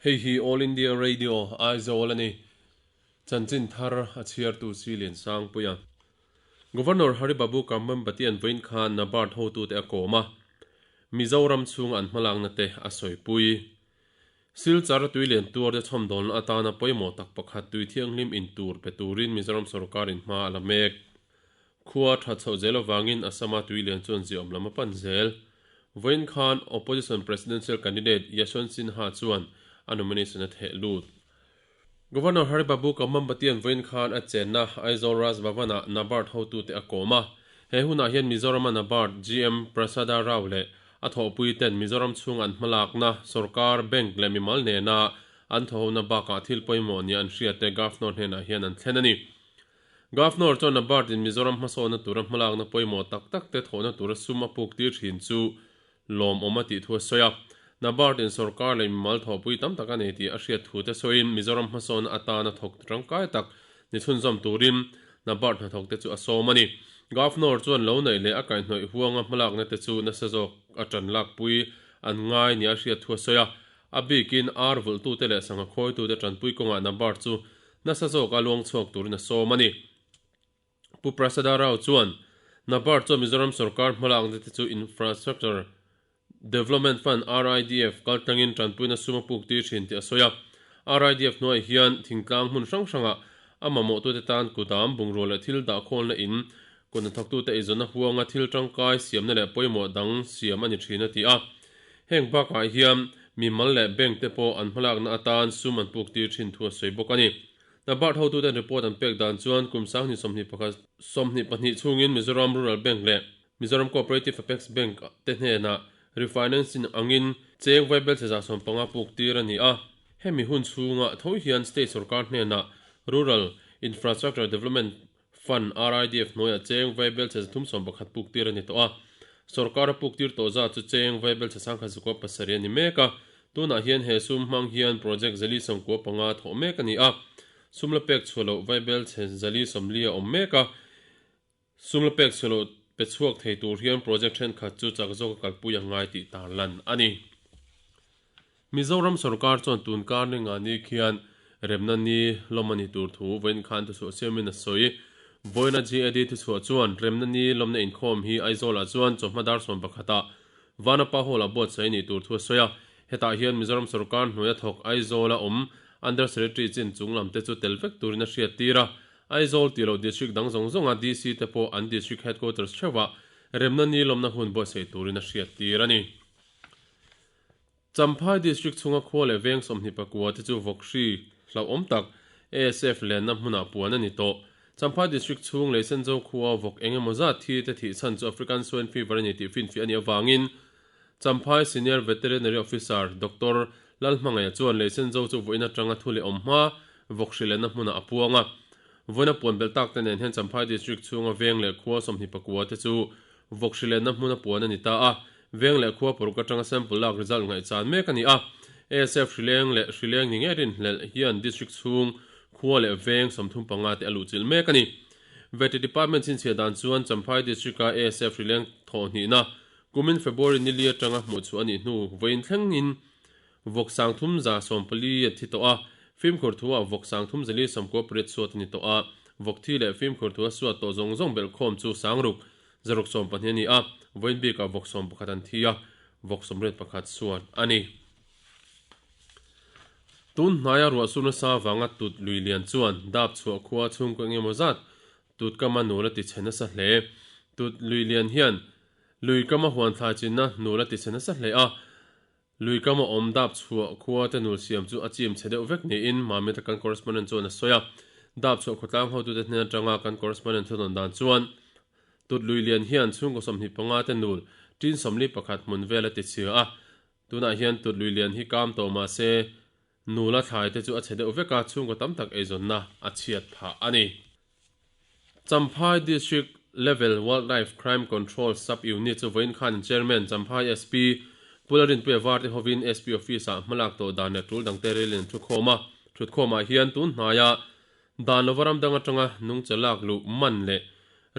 Hei hi All India Radio, Aizawl a ni. Chanchin thar a chhiartu si Liansangpuia. Governor Hari Babu Kambhampati-a'n vawiin khan NABARD hotute a kawm a, Mizoram chhunga an hmalakna te a sawipui. Silchar tuilian tuarte chhawmdawlna atana pawimawh tak pakhat tui thianghlim in tur pe turin Mizoram sawrkarin hma a la mek. Khua tha chhoh zel avangin Assam-a tuilian chuan ziaawm lam a pan zel. Vawiin khan Opposition Presidential candidate Yashwant Sinha chuan a nomination a theh lut. Governor Hari Babu Kambhampatian vawiin khan a chenna Aizawl Raj Bhavan-ah NABARD hotute a kawm a. He hunah hian Mizoram-a NABARD GM Prasada Rao leh a thawhpui ten Mizoram chhunga an hmalakna, sorkar, bank leh mimal nena an thawhona bakah thil pawimawh nia an hriatte Governor hnenah hian an thlen a ni. Governor chuan NABARD in Mizoram hmasawnna tura hmalakna pawimawh tak tak te thawhna tura sum a puk tir thin chu lawmawm a tih thu a sawi a. NABARD in sorkar leh mimal thawhpui tam tak a nei tih a hriat thu te sawiin Mizoram hmasawnna atana thawk tangkai tak ni chhunzawm turin NABARD hnathawk te chu a sawm a ni. Governor chuan lo neih leh a kaihhnawih huanga hmalakna te chu nasa zawk a tan lakpui an ngai nia a hriat thu a sawi a. A bikin ar vulhtute leh sangha khawitute tanpui kawngah NABARD chu nasa zawka luang chhuak turin a sawm a ni. Pu Prasada Rao chuan NABARD chuan Mizoram sorkar hmalakna te chu Infrastructure Development Fund, RIDF, kaltlangin tanpuina sum a puk tir thin tih a sawi a. RIDF hnuaiah hian thingtlang hmun hrang hrangah a mamawhtute tan kudam, bungrua leh thil dahkhawlna in, kut hnathawktute eizawnna huanga thil tangkai siamna leh pawimawh dang siam a ni thin a ti a. Heng bakah hian mimal leh bank te pawh an hmalakna atan sum an puk tir thin thu a sawi bawk a ni. NABARD hotuten report an pek dan chuan kum 2021, 22 chhungin Mizoram Rural Bank leh Mizoram Cooperative Apex Bank te hnenah refinancing angin cheng vaibel che 150 puk tir a ni a. Hemi hun chhunga tho hian state sorkar hnenah Rural Infrastructure Development Fund, RIDF, hnuaiah cheng vaibel che 311 puk tir a ni tawh a. Sorkar a puk tir tawh zat chu cheng vaibel che 1,7 a ni mek a. Tunah hian he sum hmang hian project 495 thawh mek a ni a. Sum la pek chhuah loh vaibel che 440 a awm mek a. Sum la pek chhuah loh pe chhuak thei tur hian project thenkhat chu chak zawka kalpui a ngai tih tarlan a ni. Mizoram sorkar chuan tun kar ni nga ni khian remna ni lawm a ni tur thu vawiin khan thuchhuah siamin a sawi. Vawiina GAD thuchhuah chuan remna ni lawmna inkhawm hi Aizawlah chuan chawhma dar 11 ah Vanapa Hall-ah buatsaih a nih tur thu a sawi a. Hetah hian Mizoram sorkar hnuaia thawk Aizawla awm Under Secretary chin chung lam te chu tel vek turin a hriattir a. Aizawl tih loh District dang zawng zawnga DC te pawh an District Headquarters theuhah remna ni lawmna hun buatsaih turin a hriattir a ni. Champhai District chhunga khua leh veng 29 te chu vawkhri hlauhawm tak ASF lenna hmunah puan a ni tawh. Champhai District chhung Leisenzo khua vawk eng emaw zat thi te thih chhan chu African Swine Fever a ni tih finfiah a nih avangin Champhai Senior Veterinary Officer Doctor Lalhmangaia chuan Leisenzo chu vawiin atanga thu leh awm hma vawkhri lenna hmunah a puang a. Vawiina puan belh tak te nen hian Champhai District chhunga veng leh khua 29 te chu Vawk hri lenna hmuna puan a ni ta a, veng leh khua paruk atanga sample lak result ngaihchan mek a ni a. ASF hrileng leh hrileng ni ngei rinhlelh hian district chhung khua leh veng 35 te a luhchilh mek a ni. Vety Department chhinchhiah dan chuan Champhai District-a ASF hrileng thawhhnihna kumin February ni li atanga hmuhchhuah a nih hnu vawiin thlengin vawk 3114 a thi tawh a, fimkhur thu ah vawk 3498 suat a ni tawh a, vawk thi leh fimkhur thu a suat tawh zawng zawng belhkhawm chu 612 a ni a, vawiin bikah vawk 11 an thi a, vawk 81 suat a ni. Tun hnaia ruah sur nasa vanga tut lui lian chuan dap chhuah khua chhungkaw eng emaw zat tut kama nul a ti chhe nasa hle. Tut lui lian hian lui kama huan thlai chinna nul a ti chhe nasa hle a, Lui kam a awm dap chhuah khua te nul siam chu a chim chhe deuh vek niin Mamita kan correspondent chuan a sawi a. Dap chhuah khawtlang hotute hnen atanga kan correspondent thunawn dan chuan tut lui lian hian chhungkaw 25 te nul tin 41 hmun vel a ti chhia a. Tunah hian tut lui lian hi kam tawh mah se nul a thlai te chu a chhe deuh vek a, chhungkaw tam tak eizawnna a chhiat phah a ni. Champhai District Level Wildlife Crime Control Sub Unit chu vawiin khan Chairman Champhai SP Pu Lalrinpuia Varte hovin SP Office ah hmalak tawh dan leh tul dangte relin an thukhawm a. Thutkhawmah hian tun hnaia dan lova ram dang atanga nungcha lak luh man leh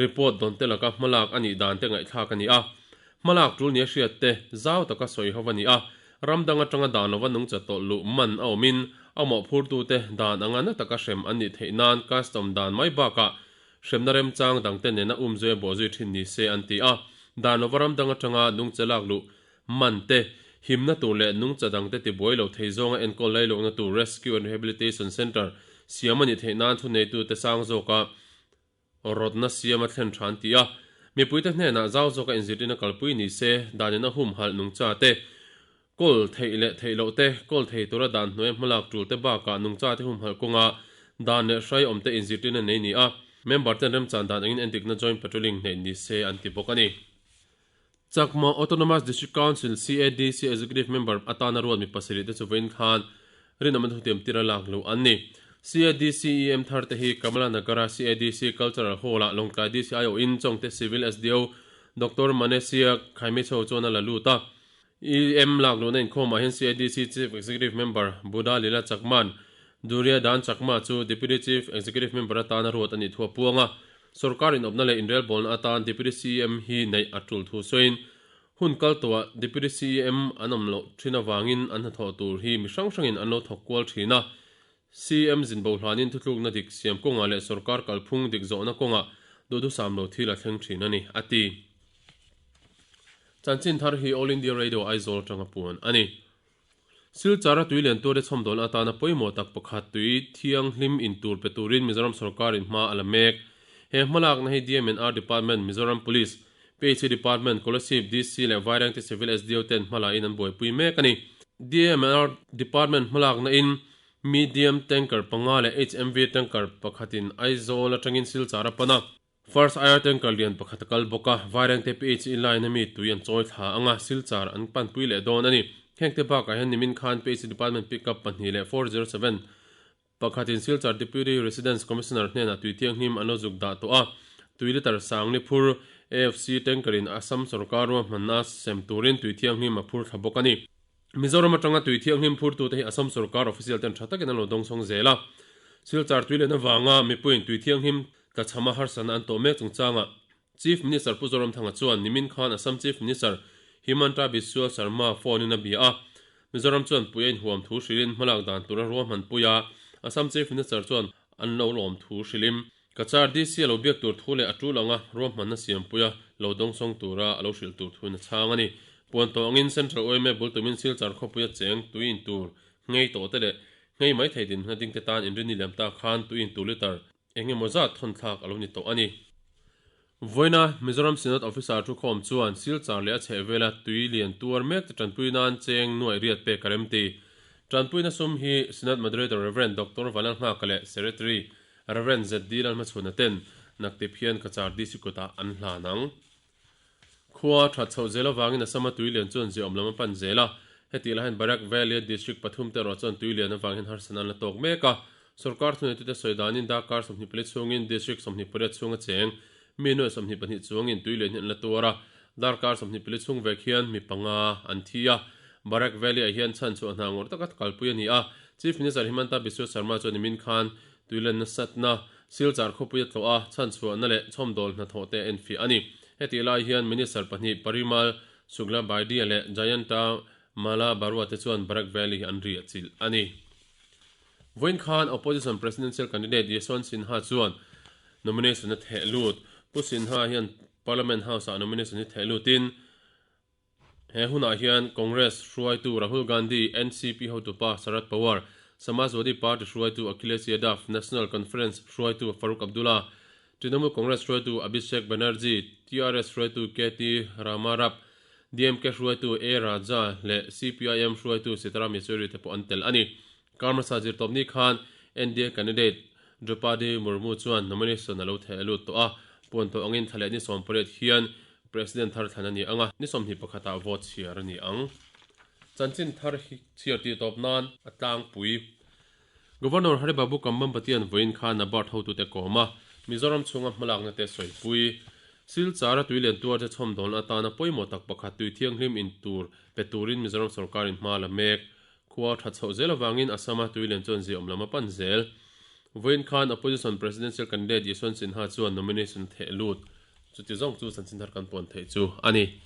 report dawn te laka hmalak a nih dan te ngaihthlak a ni a. Hmalak tul nia hriat te zau taka sawi ho a ni a. Ram dang atanga dan lova nungcha tawlh luh man a awmin a mawhphurtute dan anga na taka hrem an nih theih nan custom dan mai bakah hremna remchang dangte nena umzui a bawhzui thin ni se an ti a. Dan lova ram dang atanga nungcha lak luh man te, himna tur leh nungcha dangte tibuai lo thei zawnga enkawl lailawkna tur Rescue and Rehabilitation Centre siam a nih theih nan thuneitute sang zawka Rawtna siam a thlen tha an ti a, mipuite hnenah zau zawka inzirtirna kalpui ni se, danin a humhalh nungcha te, kawl theih leh theih loh te, kawl thei tura dan hnuaia hmalak tul te bakah nungcha te humhalh kawnga dan leh hrai awm te inzirtirna nei ni a, member ten remchan dan angin endikna joint patrolling neih ni se an ti bawk a ni. Chakma Autonomous District Council, CADC, Executive Member atana ruat mi pasarih te chu vawiin khan rinawmna thutiam tira lak luh an ni. CADC EM thar te hi Kamala Nagara CADC Cultural Hall-ah Lawngtlai DC aiawhin Chawngte Civil SDO Doctor Manesia Khaimicho chuan a la lut a. EM lak luhna inkhawmah hian CADC Chief Executive Member Buddha Lila Chakman, Duria Dan Chakma chu Deputy Chief Executive Member atana ruat a nih thu a puang a. Sorkar inawpna leh inrelbawlna atan Deputy CEM hi neih a tul thu sawiin, hun kal tawhah Deputy CEM an awm loh thin avangin an hnathawh tur hi mi hrang hrangin an lo thawk kual thin a. CEM zin bo hlanin thutlukna dik siam kawngah leh sorkar kalphung dik zawhna kawngah duhdusam lo thil a thleng thin a ni, a ti. Chanchin thar hi All India Radio Aizawl atanga puan a ni. Silchara tui lian tuarte chhawmdawn atana pawimawh tak pakhat tui thianghlim in tur pe turin Mizoram sorkarin hma a la mek. He hmalakna hi DMNR Department, Mizoram Police, PHE Department, Kolasib DC leh Vairengte Civil SDO ten hmalain an buaipui mek a ni. DMNR Department hmalakna in Medium Tanker panga leh HMV Tanker pakhatin Aizawl atangin Silchar a pan a. First air tanker lian pakhat a kal bawk a, Vairengte PHE line a mi tui an chawi thla ang a, Silchar an panpui leh dawn a ni. Hengte bakah hian nimin khan PHE department pickup pahnih leh 407 pakhatin Silchar Deputy Residence Commissioner hnenah tui thianghlim an lo zuk dah tawh a, tui litre sang ni phur AFC tanker in Assam sorkar ruahmanna sem turin tui thianghlim a phur thla bawk a ni. Mizoram atanga tui thianghlim phurtute hi Assam sorkar official ten tha takin an lo dawngsawng zel a, Silchar tui lehna vanga mipuiin tui thianghlim Tlachhama harsatna an tawh mek chungchangah Chief Minister Pu Zoramthanga chuan nimin khan Assam Chief Minister Himanta Biswa Sarma phone in a bia a, Mizoram chuan pui a inhuam thu hrilhin hmalak dan tura ruahmanpui a, Assam Chief Minister chuan an lo lawm thu hrilhin Cachar DC a lo biak tur thu leh a tul anga ruahmanna siampuia lo dawngsawng tura a lo hrilh tur thuin a chhang a ni. Puan tawh angin Central OMA bul tumin Silchar khawpuia cheng tui in tur nghei tawh te leh nghei mai thei dinhmun a ding te tan inrinni liam ta khan tui in tur litre Eng emaw zat thawnthlak a lo ni tawh a ni. Vawiina Mizoram Synod Officer thukhawm chuan Silchar leh a chhehvela tui lian tuar mek te tanpui nan cheng nuaih riat pek a rem ti. Tanpuina sum hi Synod Moderator Rev. Doctor Vanlalnghaka leh Secretary Rev. ZD Lalhmachhuna ten naktip hian Cachar DC kutah an hlan ang. Khua that chhoh zel avangin Assam-a tui lian chuan ziaawm lam a pan zel a. Hetih lai hian Barak Valley-a district pathum te erawh chuan tui lian avang hian harsatna an la tawk mek a. Sorkar thuneitute sawi danin darkar 24 chhungin district 28 chhunga cheng mi nuai 22 chuangin tui lian hi an la tuar a. Darkar 24 chhung vek hian mi panga an thi a. Barak Valley-ah hian chhan chhuah hna ngawrh taka kalpui a ni a. Chief Minister Himanta Biswa Sarma chuan nimin khan tui len nasatna Silchar khawpui a tlawh a, chhanchhuahna leh chhawmdawl hnathawh te a enfiah a ni. Hetih lai hian Minister pahnih Parimal Suklabaidya leh Jayanta Mala Barua te chuan Barak Valley hi an riah chilh a ni. Vawiin khan Opposition Presidential Candidate Yeshwant Sinha chuan nomination a theh lut. Pu Sinha hian Parliament House-ah nomination hi theh lutin, He hunah hian Congress hruaitu Rahul Gandhi, NCP hotupa Sharad Pawar, Samajwadi Party hruaitu Akhilesh Yadav, National Conference hruaitu Farooq Abdullah, Trinamool Congress hruaitu Abhishek Banerjee, TRS hruaitu KT Ramarao, DMK hruaitu A Raja leh CPIM hruaitu Sitaram Yechury te pawh an tel a ni. Karmasa zirtawpni khan NDA candidate Draupadi Murmu chuan nomination a lo theh lut tawh a, puan tawh angin thla leh ni 18 hian President thar thlan a ni ang a, ni 21 ah vote chhiar a ni ang. Chanchin thar hi chhiar tih tawp nan a tlangpui. Governor Hari Babu Kambhampatian vawiin khan NABARD hotute kawm a, Mizoram chhunga hmalakna te sawipui. Silchar a tuilian tuarte chhawmdawn atana pawimawh tak pakhat tui thianghlim in tur pe turin Mizoram sorkarin hma la mek. Khua tha chhoh zel avangin Assam-a tuilian chuan ziaawm lam a pan zel. Vawiin khan Opposition Presidential Candidate Yeshwant Sinha chuan nomination theh lut. Chuti zawng chu chanchin thar kan puan theih chu a ni.